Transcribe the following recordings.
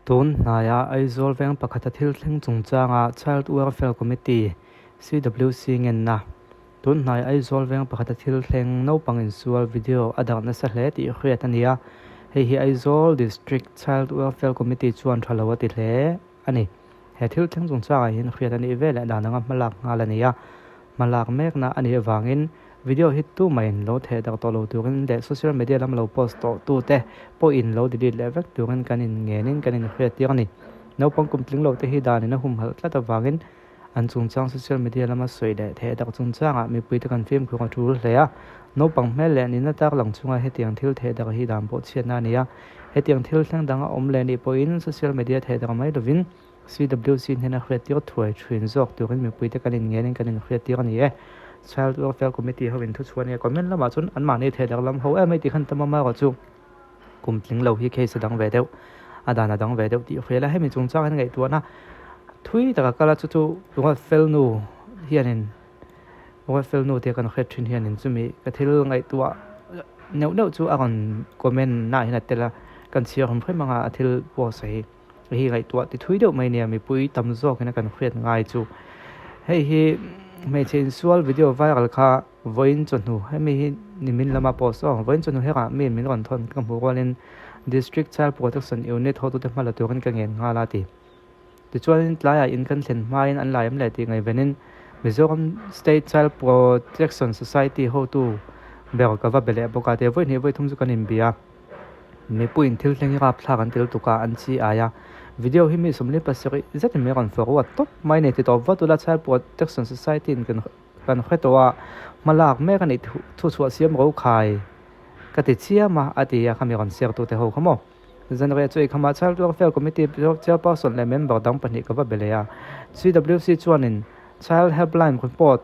Tun hnaia Aizawl veng pakhata thil thleng chungchanga Child Welfare Committee, CWC, ngenna. Tun hnai Aizawl veng pakhata thil thleng naupang insual video a darh nasa hle tih hriat a ni a, hei hi Aizawl District Child Welfare Committee chuan tha lo a ti hle a ni. He thil thleng chungchangah hian hriat a nih ve leh dan anga hmalak nghal a ni a, hmalak mekna a nih avangin video hi tumah-in lo theh darh tawh lo turin leh social media lam lo post tawh tute pawhin lo delete leh vek turin kan inngenin kan inhriat tir a ni. Naupang kum tling lote hi danin a humhalh tlat avangin an chungchang social media lama sawi leh theh darh chungchangah mipuite kan fimkhur a tul hle a, naupang hmel leh nihna tak lang chunga hetiang thil theh darh hi dan pawh chhiatna a ni a, hetiang thil thleng dang a awm leh nih pawhin social media theh darh mai lovin CWC hnena hriat tir thuai thin zawk turin mipuite kan inngenin kan inhriat tir a ni e. Child Welfare Committee ho in thuchhuah a ni a, comment lamah chuan anmahni theh darh lam ho em mai tih khan tam a, amaherawhchu kum tling lo hi case a dang ve deuh, a dan a dang ve deuh tih hria la, hemi chungchang hian ngaihtuahna thui taka kal a, chu chu Ruatfel nu hianin Ruatfel nu tia kan hriat thin hianin chumi ka thil ngaihtuah neuh neuh chu a rawn comment naah hian a tel a, kan chhiar hrim hrim anga a thil post hi hi ngaihtuah ti thui deuh mai nia mipui tam zawkin a kan hriat ngai chu hei hi hmeichhe insual video viral kha Vawiin chawhnu, hemi hi nimin lama post aw, vawiin chawhnu herah mi min rawn thawn ka hmuh rualin District Child Protection Unit hotute hma la turin ka ngen nghal a ti. Tichuanin tlaiah in kan thlen hmain an lai em leh tih ngaihvenin Mizoram State Child Protection Society hotu ber ka va be leh bawk a, ti a vawi hnih vawi thum chu kan inbia a. Mipuiin thil thleng hi rapthlak an tel tuk a, an chi ai a. Video hi mi 47 zetin min rawn forward tawp mai nei ti tawp vat ula Child Protection Society in kan Kan hre tawh a, hmalak mek a nih thu chhuah siam ro khai ka ti chiam a, a ti a, khami rawn share tute ho kha maw. Zanriah chu eikhama Child Welfare Committee Chairperson leh member dang pahnih ka va be leh a. CWC chuanin Child Helpline report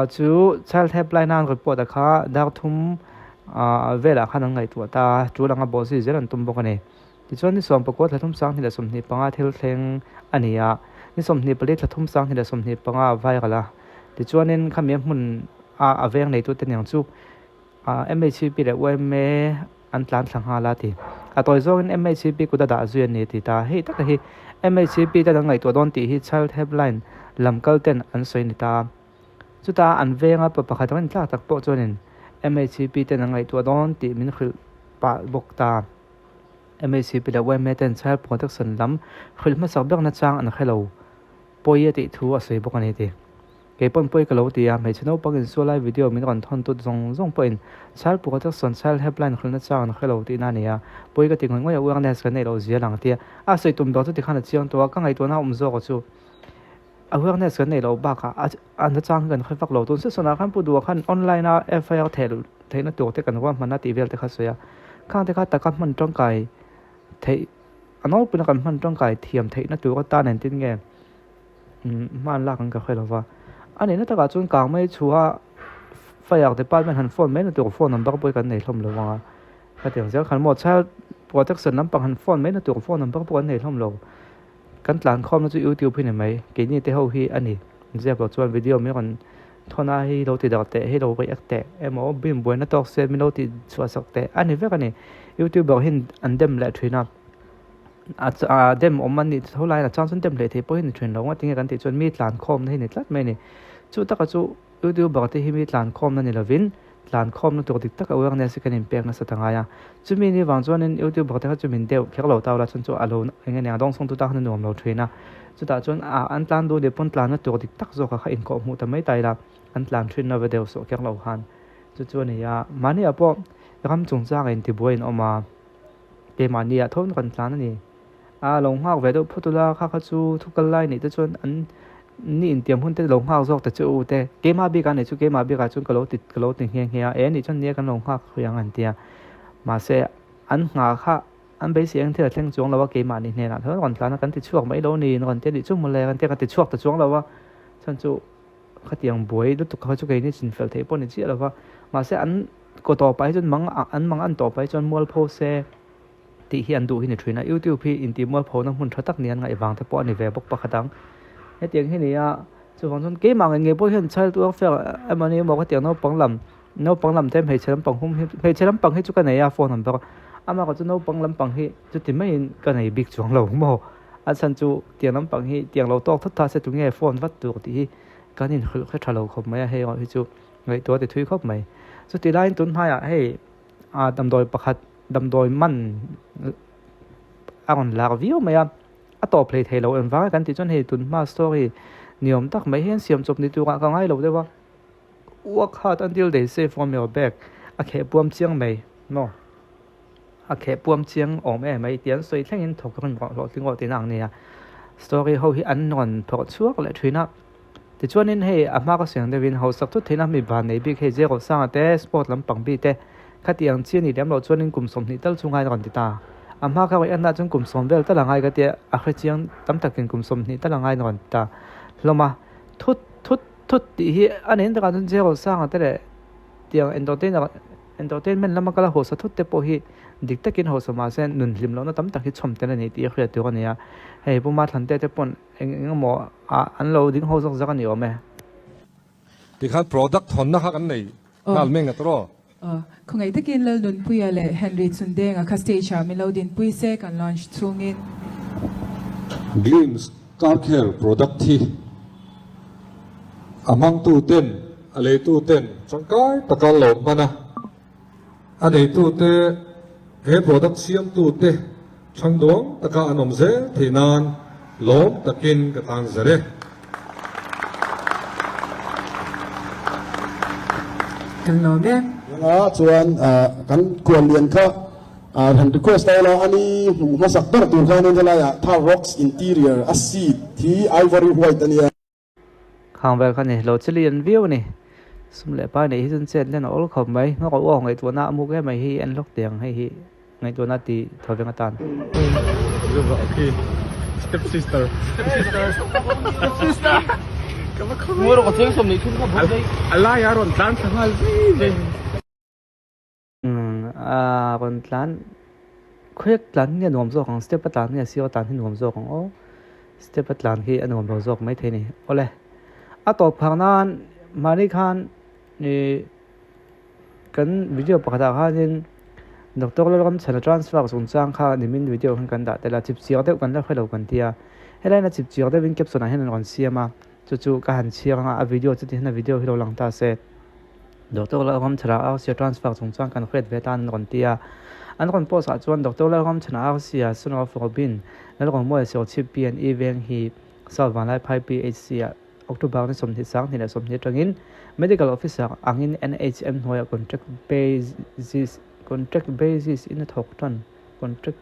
chu Child Helpline a an report a kha dar thum velah khan an ngaihtuah ta a, tul anga bawhzui zel an tum bawk a ni. Tichuan ni 14 thla 2025 thil thleng a ni a, ni 24 thla 2025 a viral a. Tichuanin khami a hmun a a veng neitute niang chu MHCP leh yma an tlan thla nghal a ti. A tawi zawngin MHCP kut a dah zui a ni a ti ta. Hei taka hi MHCP ten an ngaihtuah dawn tih hi Child Helpline lam kal ten an sawi ni ta. Chutah an venga pa pakhat rin tlak tak pawh chuanin MHCP ten an ngaihtuah dawn tih min hrilh pah bawk ta. MHCP leh yma ten Child Protection lam hrilh hmasak berna chang an hre lo pawi a tih thu a sawi bawk a ni ti. Kei pawn pawi ka lo ti a, hmeichhe naupang insual lai video min rawn thawn tut zawng zawng pawhin Child Protection Child Helpline hrilhna chang an hre lo tihna a ni a, pawi ka ti ngawih ngawih a awareness kan neih loh zia lang tia a sawi tum ber chu tikhan a chiang tawh a, ka ngaihtuahna a awm zawk a chu awareness kan neih loh bakah a na chang hi kan hre vak lo. Tun session ah khan Pu Duha khan online a FIR theh theihna tur te kan ruahman a tih vel te kha sawi a, khang te kha taka hman tangkai theih a nawlpui kan hman tangkai thiam theihna tur atan engtin nge hman lak ang ka hre lo va, a nihna takah chuan kang mai chhuah fire department han phone mai na tur phone number pawh hi kan nei hlawm lo ang a, hetiang zel khan maw child protection lampang han phone mai na tur phone number pawh kan nei hlawm lo. Kan tlan khawmna chu YouTube hi ni mai, keini te ho hi a ni. Ziak loh chuan video min rawn thawn a, hei lo ti darh teh, hei lo react teh emaw bim buaina tawk se min lo ti chhuah sak teh a ni vek a ni. Youtuber hian an dem leh thin a, a dem awm a nih tho laiin a chang chuan dem hlei thei pawh hi ni thin lo ngatinge kan tih chuan mi tlan khawmna hi ni tlat mai a ni. Chu taka chu YouTuber te hi mi tlan khawmna ni lovin tlan khawmna tur dik tak awareness hi kan inpek nasa ta ngai a. Chumi ni vang chuanin YouTuber te kha chu min deuh kher lo ta ula chuan chu a lo eng nge nia dawngsawng tu tan khan a nuam lo thin a. Chutah chuan a an tlan duh leh pawn tlanna tur dik tak zawkah kha inkawh hmuh ta mai ta ila an tlan thin lova deuh sawh kher lo khan chu chu a ni a. Mahni ah pawh ram chungchang a intibuai in awm a, keimahni ah tho kan tlan a ni. A lo nghak ve deuh phawt ula kha kha chu thu kal lai nih te chuan an ni intiam hun te lo nghak zawk ta che u te keimah bikah nih chu keimah bikah chuan ka lo ti ka lo ti nghe nghe a e nih chuan nia kan lo nghak hui ang an tia mahse an nghah kha an beisei ang thil a thleng chuang lo a keimah ni hnenah chuan rawn tlan a kan ti chhuak mai lo ni rawn tia nih chu mawle kan tia kan ti chhuak ta chuang lo a chhan chu khatiang buai lutuk kha chu keini chin fel theih pawh ni chiah lo va mahse an kaw tawpah hi chuan mang an mang an tawpah hi chuan mualpho se. Tih hi an duh hi ni thin a, YouTube hi intih mualphona hmun tha tak nia an ngaih vang te pawh a ni ve bawk pakhat ang. Hetiang hi ni a, chuvang chuan keimah ngei ngei pawh hian child welfare emaw ni emaw khatiang naupang lam, naupang lam te hmeichhe lampang hum hi, hmeichhe lampang hi chu ka nei a phone number. Amah kha chu naupang lampang hi chuti maiin ka nei bik chuang lo maw? A chhan chu tiang lampang hi tiang lo tawk thawt ta se tunge phone vat tur tih hi kan inhrilh hre tha lo khawp mai a, hei erawh hi chu ngaihtuah ti thui khawp mai. Chuti laiin tun hnaiah hei ah damdawi pakhat damdawi man a rawn lak viau mai a, a tawp hlei thei lo engvang a kan tih chuan hei tun hma story ni awm tak mai hian siam chawp ni turah ka ngai lo deuh a, work hard until they say from your back a kheh puam chiang mai maw a kheh puam chiang awm em mai tih an sawi thlengin thawk rawn hlawhtling rawh tihna ang nia story ho hi an rawn phawrh chhuak leh thin a. Tichuanin hei a hma ka siang deuhin hausak thut theihna mi van nei bik hei Zero Sanga te sport lampang bi te khati ang chi a nih lem loh chuanin kum 20 tal chu ngai a rawn ti ta. A hma kha rawn enah chuan kum 10 vel tal a ngai ka tia a hre chiang tam takin kum 20 tal a ngai a rawn ti ta hlawm a. Thut thut thut tih hi a nen takah chuan Zero Sanga te leh tiang entertainer Entertainment lama kala hawsa thut te pawh hi dik takin hawsa mahse nun hlim lohna tam tak hi chhawm tel a ni tih a hriat tur a ni a. Hei Pu Mathlan te te pawn eng eng emaw ah an lo ding ho zawk zawk a ni awm e. Tikhan product thawnna kha kan nei nghal meng a tawh. Khawngaih takin Lalnunpuia leh Henry Chundenga kha stage ah min lo dinpui se kan launch chhungin. Glimpse Car Care product hi a hmangtu ten a leitu ten tangkai taka lawm hman a, a neitu te he product siamtu te thangduang taka an awm zel theih nan lawm takin ka tang zel e. Kan lawm e. Tunah chuan kan kuanlian kha han request ta ila, ani hmuh hmasak ber tur khanin helaiah Thar Rocks interior a seat hi ivory white a nia. Khang vel kha ni lo chi lian viau a ni. Sum leh pai neih hi chuan chet len a awl khawp mai. Nghawk aw ngaihtuahna a muk em mai hi en hlawk tiang hei hi ngaihtuahna ti tho veng atan. A rawn tlan khawiak tlan hi a nuam zawk ang step a tlan hi a sir a tlan hi nuam zawk ang aw step a tlan hi a nuam lo zawk maithei a ni awle a tawp phah nan mahni khan ih kan video pakhatah khanin doctor Lalramchhana transfer chungchang kha nimin video khan kan dah tel a chip chiar deuh kan la hre lo kan ti a helai hian a chip chiar deuhin caption ah hian an rawn siam a chu chu ka han chhiar ang a a video chu tihian a video hi lo lang ta se. Doctor Lalramchhana Arsia transfer chungchang kan hriat ve tan an rawn ti a. An rawn post ah chuan Doctor Lalramchhana Arsia, son of Robin, Lalrawngmawia Serchhip PNE veng hi South Vanlaiphai PHC ah October ni 20 sang hnih leh 20 atangin Medical Officer angin NHM hnuaiah contract basis contract basis in a thawk tan contract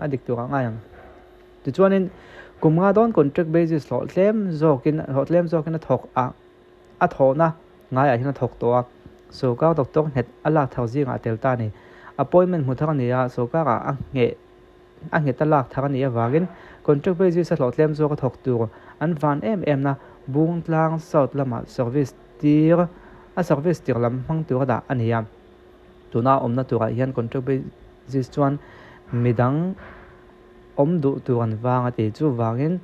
a dik tur ah ngai ang. Tichuanin kum nga dawn contract basis hlawh tlem zawkin hlawh tlem zawkin a thawk a. A thawhna ngaiah hian a thawk tawh a, sorkar doctor nghet a lak thar zingah a tel ta a ni. Appointment hmu thar a ni a, sorkarah a ngheh a nghet a lak thar a nih avangin contract basis a hlawhtlem zawk a thawk tur an van em em na Bungtlang South lamah service tir a service tir lam hmang tura dah a ni a. Tuna awmna turah hian contract basis chuan midang awm duh tur an vang a ti. Chuvangin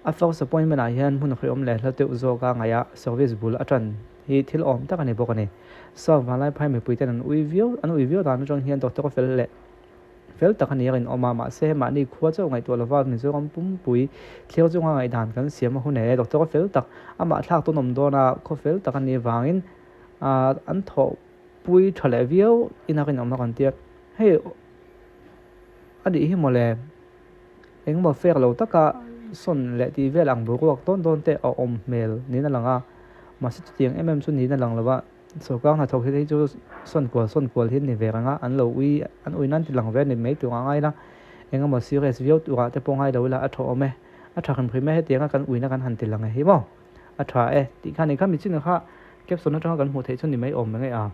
a first appointment ah hian hmun hriawm leh hla deuh zawka ngaih a service bul a tan hi thil awm tak a ni bawk a ni. South Vanlaiphai mipui ten an ui viau an ui viau dan atang hian doctor fel leh fel tak a ni a rinawm a, mahse mahni khua chauh ngaihtuah lova Mizoram pumpui thlir chunga ngaihdan kan siam a hun e. Doctor fel tak amah thlak tawn awm dawn a, khaw fel tak a nih vangin an thawhpui tha leh viau in a rinawm a kan tia. Hei a nih hi mawle. Engemaw fek lo taka sawn leh tih vel ang boruak dawn dawn te a awm hmel niin a lang a, mahse chutiang em em chu niin a lang lo a, sorkar hnathawk hi te hi chu sawn kual sawn kual hi an ni ve reng a, an lo ui an ui nan ti lang ve a ni mai tur a ngai la, engemaw serious viau turah te pawh ngai lo ila a tha awm e, a tha hrim hrim e hetianga kan uina kan han ti lang e hi maw a tha e tih kha ni kha mi chin kha caption atanga kan hmuh theih chu ni mai awm mai a.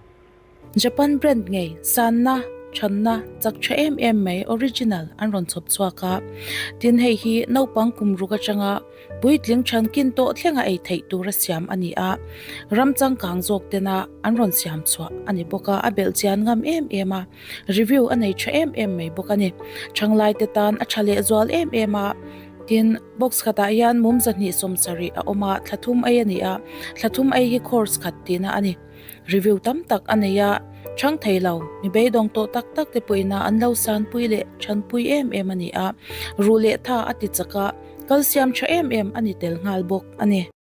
Japan brand ngei sanna, thanna, chak tha em em mai original an rawn chhawp chhuak a. Tin hei hi naupang kum ruk atanga puitling thankin tawh thlenga ei theih tura siam a ni a. Ram changkang zawk tena an rawn siam chhuah a ni bawk a, a belh chian ngam em em a, review a nei tha em em mai bawk a ni. Thanglai te tan a tha lehzual em em a. Tin, box khatah hian mum 270 a awm a, thla thum ei a ni a, thla thum ei hi course khat tihna a ni. Review tam tak a nei a, chhang thei lo, mi beidawng tawh tak tak te pawhin a an lo sanpui leh chhanpui em em a ni a, ruh leh tha a ti chak a, kalsiam tha em em a ni tel nghal bawk a ni.